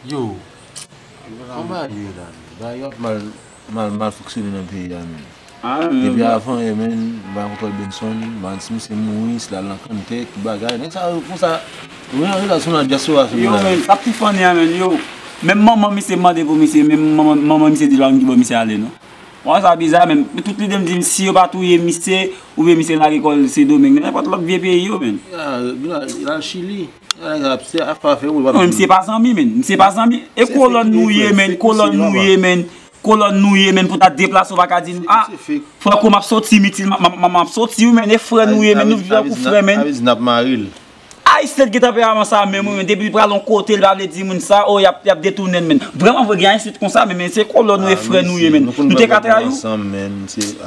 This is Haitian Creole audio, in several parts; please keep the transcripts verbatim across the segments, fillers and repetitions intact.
Yo, kòman ye la? Bagay yo ap mal, mal, mal fonksyone nan peyi a, men. Ah, men, depi avan yè, men, m pa konn Benson, m pa konn si misye mouri, si l al nan kanntè, ki bagay. Nèg sa yo konsa, yo gen rezon sou nan dyaspora sou yo, men. Sa ap tou fann ya, men, yo. Menm manman misye mande pou misye, menm manman, manman misye di l pa konn ki bò misye ale, non. Mwen sa biza, men. Tout lide m di m, si yo pa touye misye, oubyen misye lage kò l Sendomeng, nenpòt lòt vye peyi yo, men. Ya, li al Chili. Nèg ap se afè ou. Non, men misye pa zanmi, men. Misye pa zanmi. E kolòn nou ye, men. Kolòn nou ye, men. Kolòn nou ye, men. Pou ta deplase, ou pa ka di nou, ah, frè ko m ap soti, mitil, m ap, m ap, m ap soti, wi, men. E frè nou ye, men. Nou viv tankou frè, men. Ayisyen gen tanperaman sa menm, wi, men. Depi li pral yon kote, li pa vle di moun sa, oh, y ap, y ap detounen l, men. Vrèman vre, gen Ayisyen konsa, men, men se kolòn nou ye, frè nou ye, men. Nou te ka trayi w.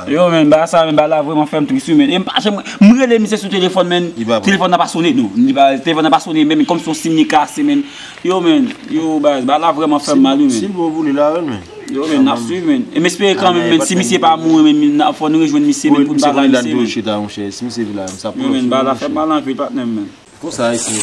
Yo, men, ba sa, men, ba la vrèman fè m tris, wi, men. E m pa janm, m rele misye sou telefòn, men. Telefòn nan pa sone, non. Li pa, telefòn nan pa sone, men, kòm se yon sim li kase, men. Yo, men, yo, baz, ba la vrèman fè m mal, wi, men. Si l bon pou li, l avè l, men. Yo, men, n ap swiv, men. E m espere kanmenm, men, si misye pa mouri, men, n ap fò nou rejwenn misye, men, pou n bagay misye, men. Yo, men, ba la fè m mal anpil, patnè m, men. Konsa, Ayisyen.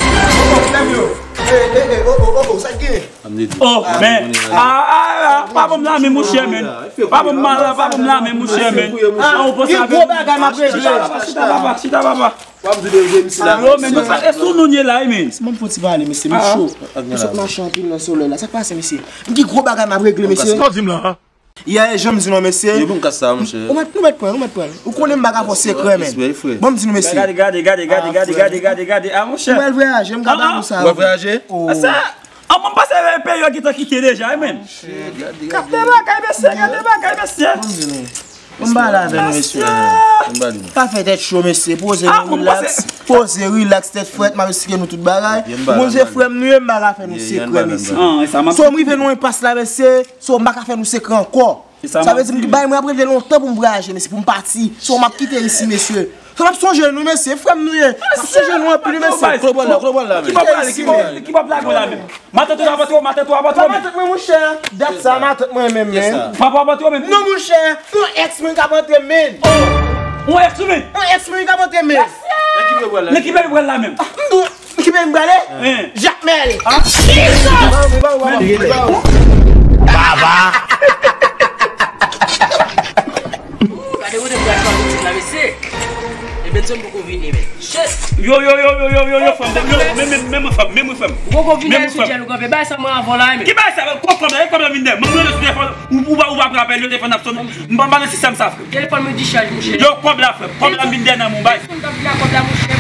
Oh, men. Ah, ah, ah, pa ban m la, men, monchè, men. Pa ban m la, pa ban m la, men, monchè, men. Ah, ou panse avè m? Chita, papa, chita, papa. Yo, men, nou sa, e sou nou n ye la, wi, men. Ban m fon ti pale, mesye, m cho. M sot mache anpil nan solèy la. Sa k pase, mesye? M gen gwo bagay m ap regle, mesye. Sa w di m la? Yè, jan m di nou, mesye. Yo, ban m kas sa, monchè. Ou mèt, nou mèt pran, nou mèt pran. Ou konnen m pa ka fè w sekrè, men. Ban m di nou, mesye. Gade, gade, gade. Ah, monchè. Ou pral vwayaje, m ka ba nou sa. Ou pral vwayaje? Sa, an, mwen panse peyi yo gentan kite deja, wi, men. Gade bagay, mesye, gade bagay, mesye. Ban m di nou. Ban m pale avè nou, mesye. Pa fè tèt cho, mesye. Poze nou, rilaks. Poze, rilaks, tèt frèt, m ap esplike nou tout bagay. Ou konn se frè m nou ye, m pa ka fè nou sekrè, mesye. So, m rive nan yon enpas la, mesye. So, m pa ka fè nou sekrè ankò. Sa vle di, m bay, mwen ap rete lontan pou m vwayaje, mesye, pou m pati. So, m ap kite isi, mesye. So, m ap sonje nou, mesye, frè m nou ye. M ap sonje nou anpil, mesye. Kote w pral la, kote w pral la, men? Ki bò w prale, ki bò, ki bò w prale la menm? Matant ou apantre w, matant ou apantre w menm? Matant mwen, monchè. Dat sa, matant mwen menm, men. Papa w apantre w menm? Non, monchè. Yon ex mwen k ap antre m, men. Oh! Yon ex ou menm? Yon ex mwen k ap antre m, men. Nan ki peyi w pral la menm? M di w, nan ki peyi m prale? Jakmèl. Baba! Gade kote m pral fè boutik la, mesye. E Benson poko vini, men. Shit! Yo, yo, yo, yo, yo, yo, yo, frè m, yo, men, men, men mwen, frè m, men mwen, frè m. Ou poko vini sou djèl ou kanpe, bay sa mwen avan la, men. Ki bay sa? Kòb, kòb la, e kòb la vin dèyè. Mwen rele sou telefòn, ou, ou pa, ou pa pran apèl yo, telefòn ap sonnen. M pa, m pa nan sistèm sa, frè m. Telefòn mwen dichaj, monchè. Yo, kòb la, frè m. Kòb la, m vin dèyè nan men w, bay. Kòb la, kòb la, monchè.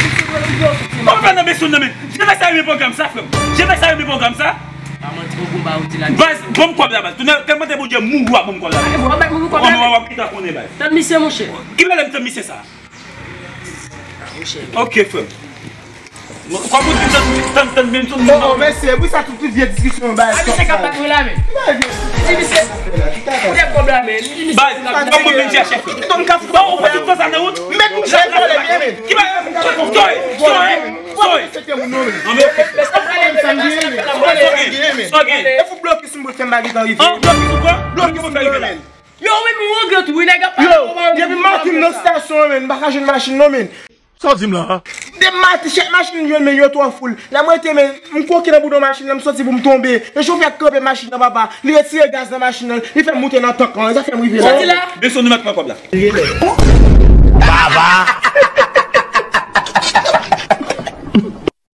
Kòb la nan Benson nan men. Jemè sa renmen pwogram sa, frè m. Jemè sa renmen pwogram sa. Pa manti, bon, bon, ba ou di la. Baz, ban m kòb la, baz. Tounen, kèl mande Bondye mouri w ap ban m kòb la. Kòman w ap kite konnen, baz? Tann misye, monchè. Ki lè m tann misye sa? Monchè. Ok, frè m. Kòman w di tann, tann, tann, tann, tann. Oh, mesye, pou sa tout vye diskisyon, baz. A, misye k ap bat mwen la, men. Di misye. Kote kòb la, men? Di misye. Baz, kòb mwen vin chèche, frè m. Donk, ka fou. Bon, ou pa tout tan sa nan wout? Met mouche pale byen, men. Ki ba, sorry, sorry. Respecte moun non, men. Non, men, ok. Sa m gen, men. Sa m gen, men. Sa m gen. E fou blokis m pou fè m pa gentan rive. An, blokis ou pran? Blokis m pran, men. Yo, wi, m wonge tou, wi, nèg ap pale. Yo, depi maten m nan stasyon an, men, m pa ka jwenn machin non, men. Sa w di m la? Depi maten, chak machin m jwenn, men, yo twò foul. Lè m rete, men, m kwoke nan bouda machin nan, m soti pou m tonbe. E chofè k kanpe machin nan, papa, li retire gaz nan machin nan, li fè m moute nan tank lan. E sa fè m rive la. Sa w di la? Benson, nou mèt pran kòb la. Baba!